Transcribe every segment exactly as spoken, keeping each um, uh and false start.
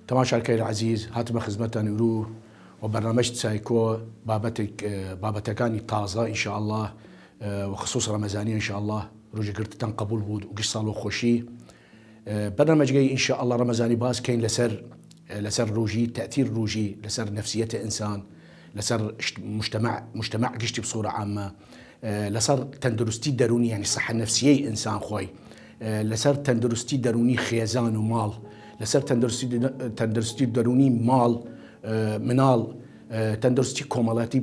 تماشاکەر عزیز، هاتمە خزمەتان ئمڕوو و بەرنامەش سایکۆ بابەتێک، ئە، بابەتەکانی تازە، ان شاء الله، ئە، و خصوص رەمەزانی، ان شاء الله، روژی گرتتان قبول بوود و گشت ساڵ و خۆشی. ئە، بەرنامەجگەی ان شاء الله رەمەزانی باس کەین لەسەر، ئە، لەسەر روژی، تەئتیر روژی لەسەر نەفسیەت ئنسان، لەسەر شت-، مجتمع، مجتمع گشتی بصورە عامە، ئە، لەسەر تەندروستی دەرونی، یعنی صحە نەفسیەی ئنسان خۆی، ئە، لەسەر تەندروستی دەرونی خێزان و ماڵ، لەسەر تەندروستی د-، تەندروستی دەرونی ماڵ، ئە، مناڵ، ئە، تەندروستی کۆمەڵاتی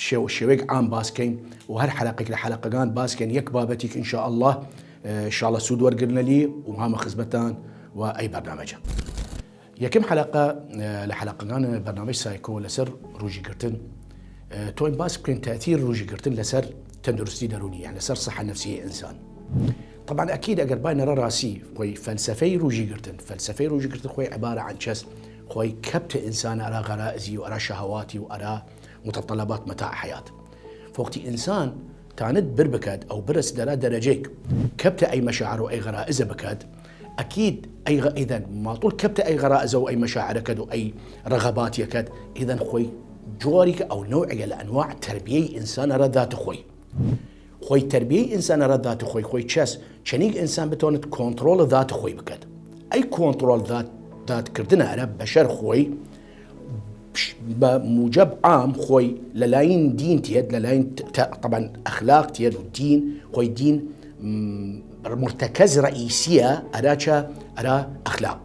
شێو-، شێوەیەک عام باس کەین و هەر حەلەقێک لە حەلەقەگان باس کەین یەک بابەتیک ان شاء الله، ئە، ان شاء الله سوود وەرگرنەلی و هامە خزمەتان و ئەی بەرنامەجە. یەکم حەلەقە، ئە، لە حەلەقەگان بەرنامەی سایکۆ لەسەر روژی گرتن، ئە، توین باس بکەین تەئتیر روژی گرتن لەسەر تەندروستی دەرونی، یعنی لەسەر صحە نەفسیەی ئنسان. طبعا ئەکید ئەگەر باینەرە راسی خۆی فەلسەفەی روژی گرتن، فەلسەفەی روژی گرتن خۆی عبارە عن چەس، خۆی کەپت ئنسان ئەرا غەرائزی و ئەرا شەهەواتی و ئەرا متطلبات متاع حیات. فوقتی ئنسان تاند بر بکەد ئەو برس دەرا دەرەجەیگ کەپتە ئەی مەشاعر و ئەی غەرائزە بکەد، ئەکید ئەی غ-، ئیدەن ماڵتوڵ کەپتە ئەی غەرائزە و ئەی مەشاعرەکەد و ئەی رەغەباتیەکەد، ئیدەن خۆی جوارێک ئەو نەوعێ لە ئەنواع تەربیەی ئنسان ئەرا دات خۆی. خۆی تەربیەی ئنسان ئەرا دات خۆی، خۆی چەس، چەنیگ ئنسان بتوانێت کۆنترۆڵ دات خۆی بکەد. ئەی کۆنترۆڵ دات، دات کردنە ئەرا بەشەر خۆی، بە موجب عام خۆی لەلاین دین تیەد، لەلاین ت-، ت-، طبعا ئەخلاق تیەد و دین، خۆی دین، م، مرتکز رئیسیە ئەرا چە؟ ئەرا ئەخلاق.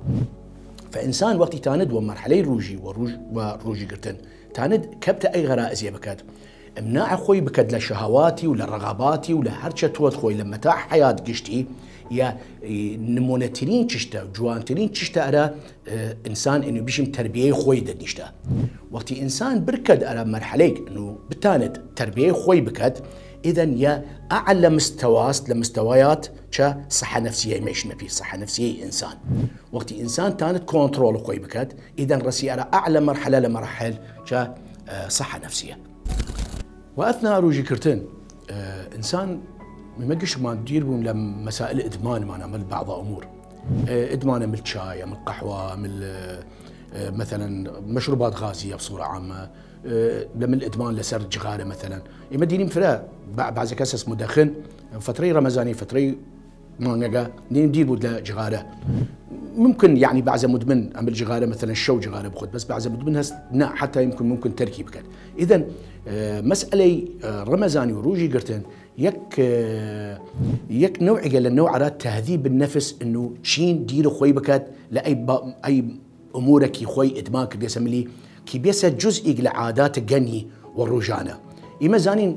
فئنسان وەختی تاند وە مەرحەلەی روژی و روژ-، و روژی گرتن، تاند کەپتە ئەی غەرائزیە بکەد، امناع خۆی بکەد لە شەهەواتی و لە رەغەباتی و لە هەرچە توەت خۆی لە مەتاع حەیات گشتی، یا، ئی، نمونەترین چشتە، جوانترین چشتە ئەرا، ئە، ئنسان، ئینو بیشم تەربیەی خۆی دەنیشتە. وەختی ئنسان برکەد ئەرا مەرحەلەیگ ئنو بتانێت تەربیەی خۆی بکەد، ئیدەن یا ئەعلە مستەواست لە مستەوایات چە؟ صحە نەفسیەی مەیشنەپی، صحە نەفسیەی ئنسان. وەختی ئنسان تانێت کۆنترۆڵ خۆی بکەد، ئیدەن رەسی ئەرا ئەعلە مەرحەلە لە مەراحل چە؟ ئە، صحە نەفسیە. وە ئەثنا روژی کردن، ئە، ئنسان، مە گشتمان دیر بوون لە مەسائل ئدمانمان، ئەمل بعض ئەمور. ئە، ئدمانە مل چای، ئەمل قەحوە، ئەمل، ئە، ئە، مەسەلەن مەشروبات غازیە بصورە عامە، ئە، لە مل ئدمان لەسەر جغارە مەسەلەن. ئیمە دینیم فرە، بع-، بعض کەس هەس مدەخن، فترەی رەمەزانی، فترەی مانگەگە نیم دیر بوود لە جغارە. ممکن، یعنی، بعضە مدمن ئەمل جغارە، مەسەلەن شەو جغارە بخۆد، بەس بعضە مدمن هەست نا، حتی ممکن، ممکن تەرکی بکەد. ئیدەن، ئە، مەسئلەی، ئە، رەمەزانی و روژی گرتن یەک، ئە، یەک نەوعێگە لە نەوع ئەرا تەهذیب نەفس، ئنو چین دیر خۆی بکەد لە ئەی با-، ئەی ئمورەکی خۆی ئدمان کردێسە ملی، کی بێسە جزئیگ لە عادات گەنی و روژانە. ئیمە زانین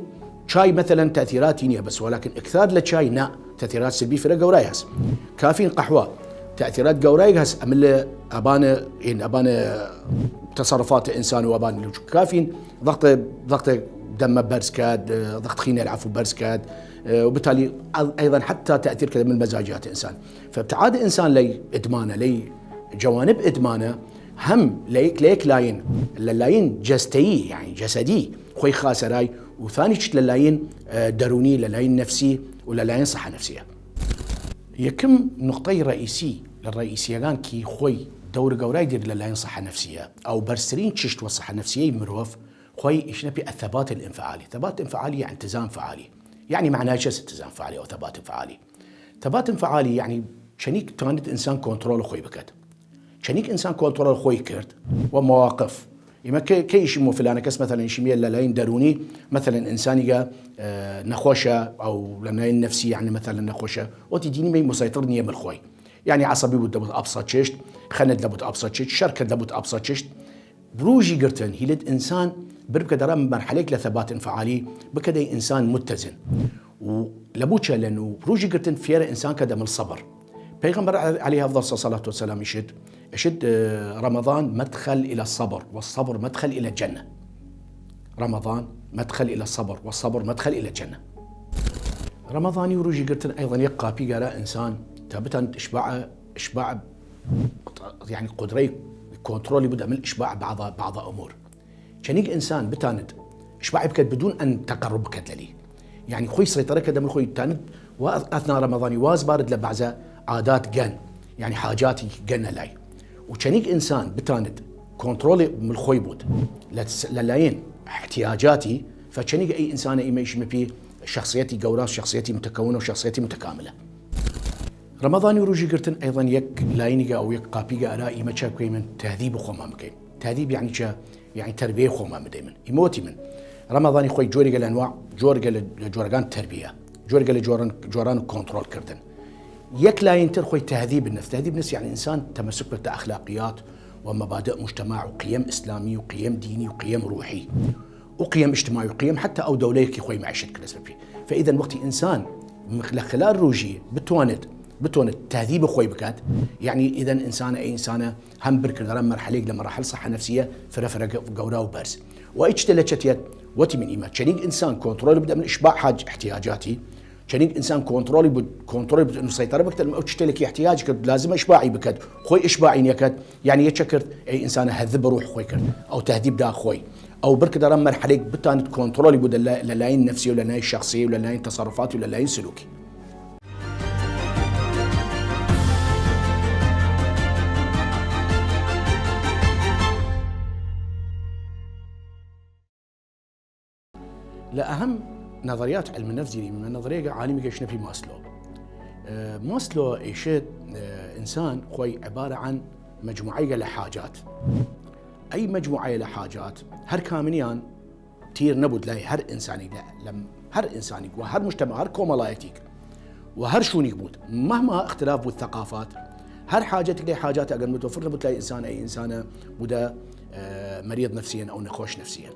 چای مەسەلەن تەئثیراتی نیە بەس، وەلاکن ئکثار لە چای نا، تەئثیرات سلبی فرە گەورای هەس. کافین قەحوە، تەئثیرات گەورای هەس، ئەمل ئەبانە، ئین ئەبانە تصرفات ئنسان و ئەبان لوچ. کافین ضغط، ضغط دەمە بەرز کەد، ضغط خینە العفو بەرز کەد، وبالتالي أيضا حتی تەئثیر کەد من مەزاجات ئنسان. فابتعاد ئنسان لەی ئدمانە، لەی جوانب ئدمانە، هەم لە یەک، لە یەک لاین، لە لاین جەستەیی، یعنی جەسەدی، خۆی خاسەرای، و ثانی چت لە لاین، ئە، دەرونی، لە لاین نەفسی و لە لاین صحە نەفسیە. یەکم نقطەی رئیسی لە رئیسیەگان کی خۆی دەور گەورای دیر لە لاین صحە نەفسیە، ئەو بەرزترین چشت وە صحە نەفسیەی مرۆڤ خۆی ئیشنەپی الثبات الانفعالی. ثبات انفعالی یعنی اتزان فعالی. یعنی معنای چە اتزان فعالی ئەو ثبات انفعالی؟ ثبات انفعالی یعنی چەنیک توانێت ئنسان کۆنترۆڵ خۆی بکەد. چەنیک ئنسان کۆنترۆڵ خۆی کرد و مواقف. ئیمە کە، کە ئیشی مۆ فلانە کەس مەسەلەن ئیشی میە لە لاین دەرونی، مەسەلەن ئنسانیگە، ئە، نەخۆشە، ئەو لە لاین نەفسی، یعنی مەسەلەن نەخۆشە، وەتی دینی مەی مسیطر نیە مل خۆی. یعنی عصبی بوود دەبوت ئەبسە چشت، خەنت دەبوت ئەبسە چشت، شەرکەت دەبوت ئەبسە چشت. روژی گرتن هیلت ئنسان بر بکەد ئەرا مەرحەلەیگ لە ثبات انفعالی، بکەدەی ئنسان متزن. و لە بوچە لە نو روژی گرتن فێرە ئنسان کەدە مل صبر. پەیغەمبەر علیه افضل الصلاة والسلام ئشت، ئشت، ئە، رمضان مدخل الى الصبر والصبر مدخل الى الجنة. رمضان مدخل الى الصبر والصبر مدخل الى الجنة. رەمەزانی و روژی گرتن ئەیضا یەک قاپیگ ئەرا ئنسان تا بتان اشباع، اشباع، یعنی قدرەی کۆنترۆلی بدە من اشباع بعض، بعض امور. چەنیگ ئنسان بتاند اشباعی بکەد بدون ان تقرب بکەد لەلی. یعنی خۆی سیطرە کەدە من خۆی تاند و ئەثنا رەمەزانی واز بارد لە بعضە عادات گەن، یعنی حاجاتی گەن لای. و چەنیگ ئنسان بتاند کۆنترۆڵ مل خوەی بوود لە، لە لایەن احتیاجاتی، فە چەنیگ ئەی ئنسانە ئیمە ئیشیمە پی شخصیەتی گەورا، شخصیەتی متکەون و شخصیەتی متکاملە. رەمەضانی و رووژی گرتن ئەیضەن یەک لاینیگە ئەو یەک قاپیگە ئەرا ئیمە چە بکەیمن تهذیب خوەمان بکەیم. تهذیب یعنی چە؟ یعنی تربیەی خوەمان بدەیمن. ئیمە وەتیمن رەمەضانی خوەی جۆریگە لە ئەنواع، جۆرگە لە، لە جۆرەگان تربیە، جۆرگە لە جۆران، جۆران کۆنترۆڵ کردن. یەک لاین تر خوەی تهذیب النفس. تهذیب النفس یعنی ئنسان تمسک بکەێتە اخلاقیات و مبادئ مجتمع و قیەم ئسلامی و قیەم دینی و قیەم روحی و قیەم اجتماعی و قیەم حتی ئەو دەولەیەکی خوەی معیشەت کردس بپی. فاذا وەختی ئنسان لە خلال رووژی بتوانێت، بتوانێت تهذیب خوەی بکات، یعنی اذا ئنسانە، ئەی ئنسانە هەم بر کرد ئەرا مەرحەلەیگ لە مەراحل صحە نفسیە فرە فرە گەورا و بەرز. و ئیچ تە لە چەتیەت وەتیمن ئیمە چەنیگ ئنسان کۆنترۆڵ بدە من اشباع حاج احتیاجاتی، چەنیگ ئنسان کۆنترۆڵی بود، کۆنترۆڵی بود، ئنو سەیطرە بکەت ئەو چ تەلەکی احتیاج کرد لازمە اشباعی بکەت، خوەی اشباعی نەکەت، یعنی یە چە کرد؟ ئەی ئنسانە هەذب روح خوەی کرد، ئەو تهذیب دا خوەی، ئەو بر کرد ئەرا مەرحەلەیگ بتانت کۆنترۆڵی بود لە، لە لاین نفسی و لە لاین شخصی و لە لاین تصرفاتی و لە لاین سلوکی. لە ئەهم نظریات علم النفس دیریمە نظریەگە عالمیگە ئیشنە پی ماسلۆ. ئە، ماسلۆ ئیشێد، ئە، ئنسان خوەی عبارە عن مجموعەیگە لە حاجات. ئەی مجموعەیە لە حاجات هەر کامنیان تیر نەبود لای هەر ئنسانیگ، لە، لە هەر ئنسانیگ و هەر مجتمع، هەر کۆمەڵایەتیگ و هەر شوونیگ بود، مهما اختلاف بود ثقافات، هەر حاجەتیگ لەی حاجات ئەگەر متوفر نەبود لای ئنسان، ئەی ئنسانە بودە، ئە، مریض نفسیەن ئەو نەخۆش نفسیەن.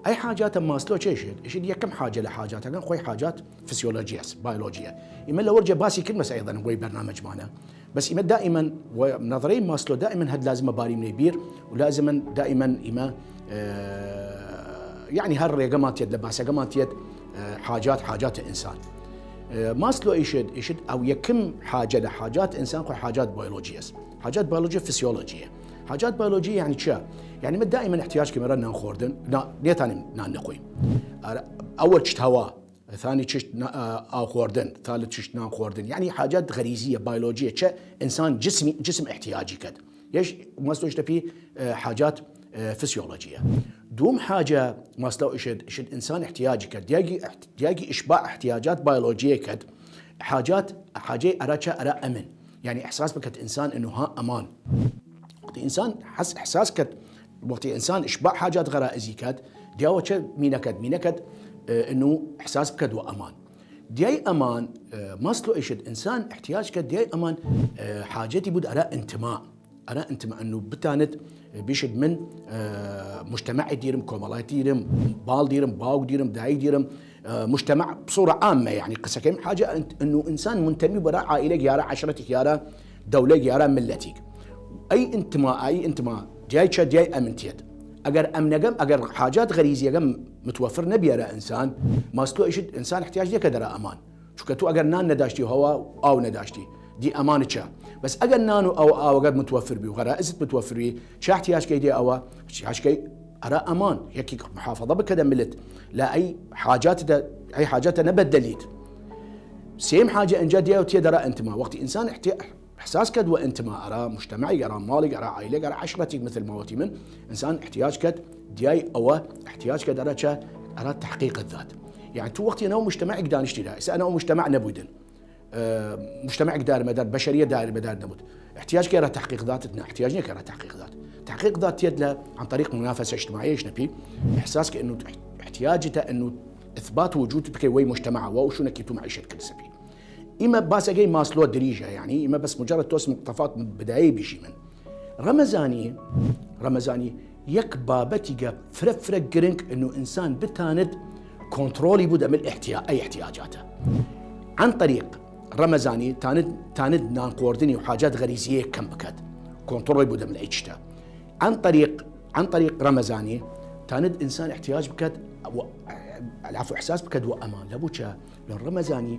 ئەی حاجاتە ماسلۆ چێشێد؟ ئیشێد یەکەم حاجە لە حاجاتەگەن خوەی حاجات فسیۆلۆژیەس، بایۆلۆژیە. ئیمە لەوەرجە باسی کردمەس ئەیضەن وەی بەرنامەجمانە. بەس ئیمە دائیمەن و نظریەی ماسلۆ دائیمەن هەر لازمە باریم لەی بیر و لازمەن دائیمەن ئیمە، ئە، یعنی هەر ڕێگەمان تێد لە باسەگەمان تێد، ئە، حاجات، حاجات ئنسان. ئە، ماسلۆ ئیشێد، ئیشێد ئەو یەکم حاجە لە حاجات ئنسان خوەی حاجات بایۆلۆژیەس. حاجات بایۆلۆژی فسیۆلۆژیە. حاجات بایۆلۆژی یعنی چە؟ یعنی مە دائیمەن احتیاج کەمەرە نان خوردن، نا، نێتانیم نان نەخویم. ئەرا، ئەوە چشت هەوا، ثانی چشت نا-، ئا-، ئاو خوردن، ثالث چشت نان خوردن. یعنی حاجات غریزیە، بایۆلۆژیە، چە ئنسان جسمی، جسم احتیاجی کەد. یش ماسلۆ ئیشتە پی، ئە، حاجات، ئە، فسیۆلۆژیە. دوم حاجە ماسلۆ ئیشێد، ئیشێد ئنسان احتیاجی کەد. دیاگی احت-، دیاگی اشباع احتیاجات بایۆلۆژیە کەد. حاجات، حاجەی ئەرا چە؟ ئەرا ئەمن. یعنی احساس بکەد ئنسان انه ها امان. وەختی ئنسان حس، احساس کەد، وەختی ئنسان اشباع حاجات غرائزی کەد، دیاوە چە مینەکەد؟ مینەکەد، ئە، انه احساس بکەد وە ئەمان. دیای ئەمان، ئە، ماسلۆ ئیشێد ئنسان احتیاج کەد، دیای ئەمان، ئە، حاجەتی بود ئەرا انتماء. ئەرا انتماء انه بتانت، ئە، بیشت من، ئە، مجتمع دیرم، کۆمەڵایەتی دیرم، باڵ دیرم، باوگ دیرم، دایک دیرم، ئە، مجتمع بصورة عامة، یعنی قسەکەیم حاجە انه ئنسان منتمی بەرا عائلەیگ یارا عەشرەتیگ یارا دەولەیگ یارا ملەتیگ. ئەی انتماء، ئەی انتماء دیای چە؟ دیای ئەمن تێد. ئەگەر ئەمنەگەم، ئەگەر حاجات غریزیەگەم متوفر نەبی ئەرا ئنسان، ماسلۆ ئیشێد ئنسان احتیاج نەکەد ئەرا ئەمان. چونکە تو ئەگەر نان نەداشتی و هەوا و ئاو نەداشتی، دی ئەمان چە؟ بەس ئەگەر نان و ئاو، ئاوەگەت متوفر بی و غرائزت متوفر بی، چە احتیاج کەی دی ئەوە؟ احتیاج کەی ئەرا ئەمان، یەکی محافظە بکەدە ملت، لا ئەی حاجاتە، ئەی حاجاتە نەبەدەلیت. سێم حاجە ئنجا دیاو تێد ئەرا انتماء. وەختی ئنسان احتی-، احساس کەد وە انتماء ئەرا مجتمعیگ، ئەرا ماڵیگ، ئەرا عائلەیگ، ئەرا عەشرەتیگ، مثل ما وەتیمن، ئنسان احتیاج کەد دیای ئەوە، احتیاج کەد ئەرا چە؟ ئەرا تحقیق الذات. یعنی تو وەختی ناو مجتمعیگ دانیشتی دا، ئیسە ناو مجتمع نەبویدن. ئە، مجتمعیگ دارمەدار، بەشەریە دارمەدار نەبود. احتیاج کەی ئەرا تحقیق ذاتت؟ نا، احتیاج نیە کە ئەرا تحقیق ذات. تحقیق ذات تێد لە عن طريق منافسة اجتماعية ئیشنە پی. احساس کە انه احتیاج تا انه اثبات وجود بکەی وەی مجتمع و ئەو شوونە کی تو معیشەت کردسە پی. ئیمە باسەگەی ماسلۆ دریژە، یعنی ئیمە بەس مجرد تۆس مقتەفات بدایەی بیشیمن. رەمەزانی، رەمەزانی یەک بابەتیگە فرە فرە گرنگ انه ئنسان بتاند کۆنترۆڵی بودە مل احتیا-، ئەی احتیاجاتە. عن طريق رەمەزانی تاند، تاند نان خوردنی و حاجات غریزیەیگ کەم بکەد. کۆنترۆڵی بودە مل ئەی چشتە. عن طريق، عن طريق رەمەزانی تاند ئنسان احتیاج بکەد و، العفو، احساس بکەد وە ئەمان. لە بوچە؟ لە رەمەزانی،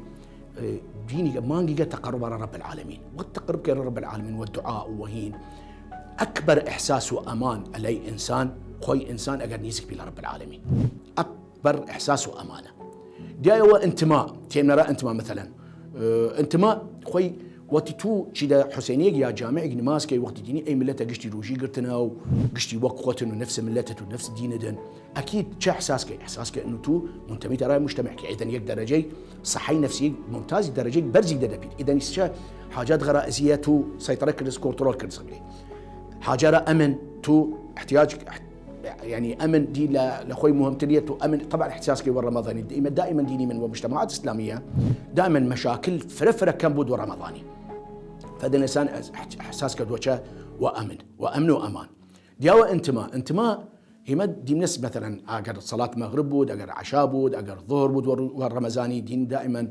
ئە، دینیگە، مانگیگە تقرب ئەرا رب العالمین. وەخت تقرب کەی رب العالمین وە دعا و وەهین، اکبر احساس وە ئەمان ئەلەی ئنسان، خوەی ئنسان ئەگەر نیزیک بی لە رب العالمین. اکبر احساس وە ئەمانە. دیایەوە انتماء، تێمنەرا انتماء مثلا. ئە، انتماء خوەی وەتی تو چیدە حوسەینیگ یا جامعیگ نماز کەی، وەختی دینی ئەی ملەتە گشتی رووژی گرتنە و گشتی وەک خوەتن و نەفس ملەتت و نەفس دینەدن، ئەکید چە ئحساس کەی؟ ئحساس کە ئنو تو منتمی تەرای مجتمع کەی، ئیدن یەک دەرەجەی صحەی نەفسیگ ممتازی، دەرەجەی بەرزیگ دەدەپید. ئیدن چە حاجات غەرائزیە تو سەیطرە کردس، کۆنترۆل کردس بگەی. حاجارە ئەمن تو احتیاج، یعنی ئەمن دی لە، لە خوەی مهمتریە تو ئەمن. طبعا احساس کەی وە رەمەضانی، ئیمە دائما دینی من وە مجتمعات ئسلامیە دائما مشاکل فرە فرە کەم بوود وە رەمەضانی. فدن ئسان احساس کەد وە چە؟ وە ئەمن، وە ئەمن و ئەمان. دیاوە انتما، انتما ئیمە دیمنەس مثلا ئەگەر سەلات مەغرب بوود، ئەگەر عەشا بوود، ئەگەر ظهر بوود وە رو-، وە رەمەزانی دین دائما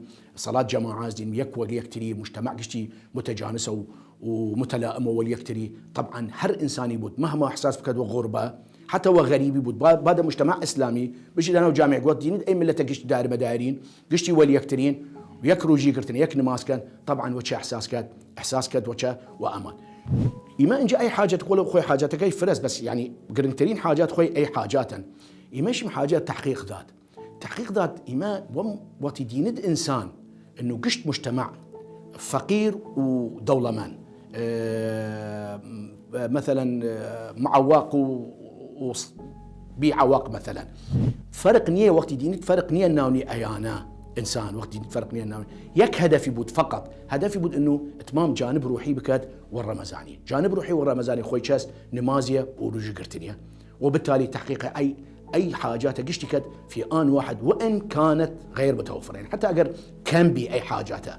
سەلات جەماعەس دین یەک وەل یەکتری، مجتمع گشتی متجانسە و، و متلائمە وەل یەکتری. طبعا هەر ئنسانی بوود مهما احساس بکەد وە غربە، حتی وە غریبی بوود، با، با دە مجتمع ئسلامی بشی دانە و جامع گوت دینید ئەی ملەتە گشتی دارمەدارین، گشتی وەل یەکترین، یەک رووژی گرتن، یەک نماز کەن، طبعا وە چە احساس کەد؟ احساس کەد وە چە؟ وە ئەمان. ئیمە ئنجا ئەی حاجەت، وەلەو خوەی حاجەتەکەی فرەس، بەس یعنی گرنگترین حاجات خوەی ئەی حاجاتن. ئیمەشم حاجەت تحقیق داد. تحقیق داد ئیمە وەم وەتی دینت ئنسان، انو گشت مجتمع فقیر و دەوڵەمەن، اه، مثلا، اه، معوق و، و بی عوق مثلا. فرق نیە وەختی دینت، فرق نیە ناونی ئەیانە ئنسان، وەختی دینت فرق نیە ناونی. یەک هەدەفی بوود فقط، هەدەفی بوود انو اتمام جانب روحی بکەد وە رەمەزانی. جانب روحی وە رەمەزانی خوەی چەس؟ نمازیە و رووژی گرتنیە. وبالتالي تحقیق ئەی، ئەی حاجاتە گشتی کەد في آن واحد وإن كانت غير متوفرة. یعنی حتی ئەگەر کەم بی ئەی حاجاتە،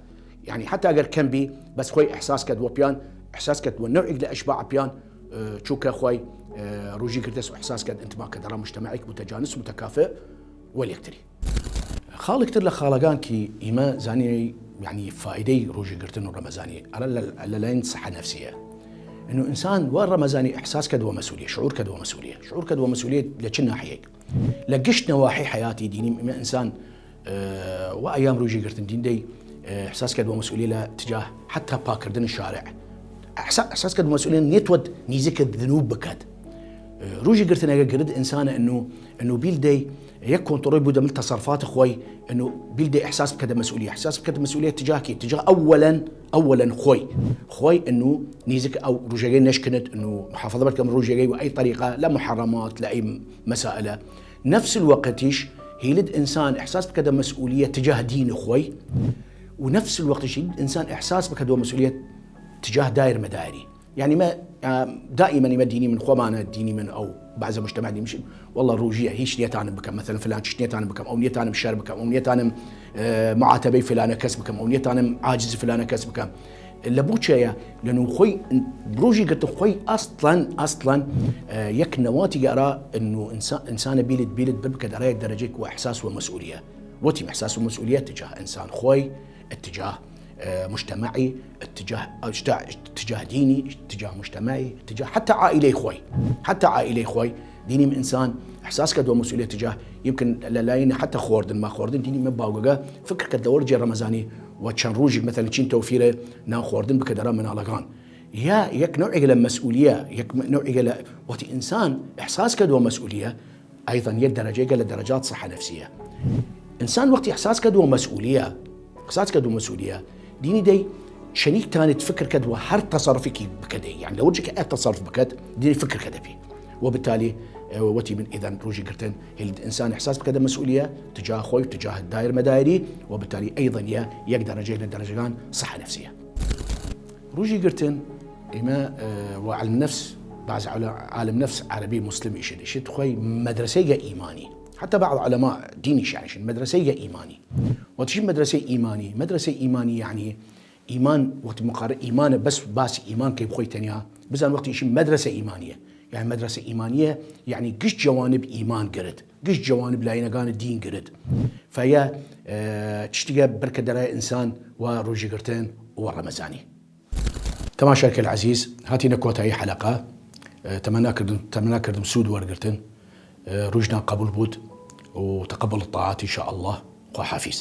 یعنی حتی ئەگەر کەم بی، بەس خوەی احساس کەد وە پیان، احساس کەد وە نوعیگ لە اشباع پیان، اه، چووکە خوەی، اه، رووژی گرتەس و احساس کەد انتما کەد ئەرا مجتمعیگ متجانس متکافئ وەل یەکتری. خاڵیگ تر لە خاڵەگان کی ئیمە زانی، یعنی فائدەی رووژی گرتن و رەمەزانی ئەرا لە، لە لایەن صحە نەفسیە. انو ئنسان وە رەمەزانی احساس کەد وە مەسئولیە، شعور کەد وە مەسئولیە. شعور کەد وە مەسئولیە لە چ ناحیەیگ؟ لە گشت نواحی حیاتی دینی ئیمە ئنسان، اه، وە ئەیام رووژی گرتن دین دەی، اه، احساس کەد وە مەسئولیە لە تجاه حتی پاکردن شارع. احسا-، احساس کەد وە مەسئولیە نیەتوەد نیزیکەد ذنوب بکەد. اه، رووژی گرتن ئەگە گرد ئنسانە انو، انو بیل دەی یەک کۆنترۆل بوودە من تصرفات خوەی، انو بیل دەی احساس بکەدە مەسئولیە. احساس بکەدە مەسئولیە تجاه کی؟ تجاه اولا، اولا خوەی. خوەی انو نیزیک ئەو رووژەگەی نەشکنت، انو محافظە بکەم رووژەگەی وە ئەی طریقە لە محرمات، لە ئەی مسائلە. نفس الوقتیش هیلد ئنسان احساس بکەدە مەسئولیە تجاه دین خوەی، و نفس الوقتیش هیلد ئنسان احساس بکەدە مەسئولیە تجاه دایر مەداری. یعنی ما، اه، دائما ئیمە دینی من خوەمانە، دینی من ئەو بعض مجتمع دینی مشین، والله رووژیە هیچ نیەتانم بکەم، مثلا فلان چش نیەتانم بکەم، ئەو نیەتانم شەر بکەم، ئەو نیەتانم، اه، معاتبەی فلانە کەس بکەم، ئەو نیەتانم عاجز فلانە کەس بکەم. لە بوچەیە؟ لە نوو خوەی رووژی گرتن خوەی اصلا، اصلا، اه، یەک نەواتی گەرا انو ئنسان، ئنسانە بیلد، بیلد بر بکەد ئەرا یەک دەرەجەیگ وە احساس وە مەسئولیە. وەتیم احساس وە مەسئولیە تجاه ئنسان خوەی، تجاه، اه، مجتمعی، تجاه، اه، تجاه دینی، تجاه مجتمعی، تجاه حتی عائلەی خوەی، حتی عائلەی خوەی. دینیم ئنسان احساس کەد وە مەسئولیە تجاه، یمکن لە لایەن حتی خوەردن، ما خوەردن دینی مە باوگەگە فکر کەد لە وەرجێ رەمەزانی و چەن رووژیگ مثلا چین توفیرە نان خوەردن بکەد ئەرا مناڵەگان. یا یەک نوعیگ لە مەسئولیە، یەک نوعیگ لە، وەختی ئنسان احساس کەد وە مەسئولیە، ايضا یەک دەرەجەیگە لە دەرەجات صحە نەفسیە. ئنسان وەختی احساس کەد وە مەسئولیە، احساس کەد وە مەسئولیە، دینی دەی چەنیگ تانت فکر کەد وە هەر تصرفیکی بکەدەی، یعنی لە وەرجێ کە ئە تصرف بکەد، دینی فکر کەدە پی. وبالتالي، اه، وەتی من ئیدن رووژی گرتن هیلد ئنسان احساس بکەدە مەسئولیە تجاه خوەی و تجاه دایر مەدایری، وبالتالي ايضا یە یەک دەرەجەیگ لە دەرەجەگان صحە نەفسیە. رووژی گرتن ئیمە، اه، وە علم نفس، بعض عل-، عالم نفس عربی مسلم ئیشید، ئیشید خوەی مدرسەیگە ئیمانی. حتی بعض علماء دینیش یعنیشن مدرسەیگە ئیمانی. وەتیشی مدرسەی ئیمانی، مدرسەی ئیمانی یعنی ئیمان، وەختی مقارن ئیمانە، بەس باسی ئیمان کەی بخوەی تەنیا، بزان وەختی ئیشی مدرسە ئیمانیە. یعنی مدرسە ئیمانیە، یعنی گشت جوانب ئیمان گرد، گشت جوانب لاینەگان دین گرد. فەیە، اه، چشتیگە بەرکە دەرای ئنسان وە رووژی گرتن وە رەمەزانی. تماشاکەر عزیز، هاتینە کۆتایی حلقە. اه، تەمەنا کردم، تەمەنا کردم سوود وەرگرتن. اه، رووژنان قبول بوود و تقبل الطاعات ان شاء الله. خواحافیز.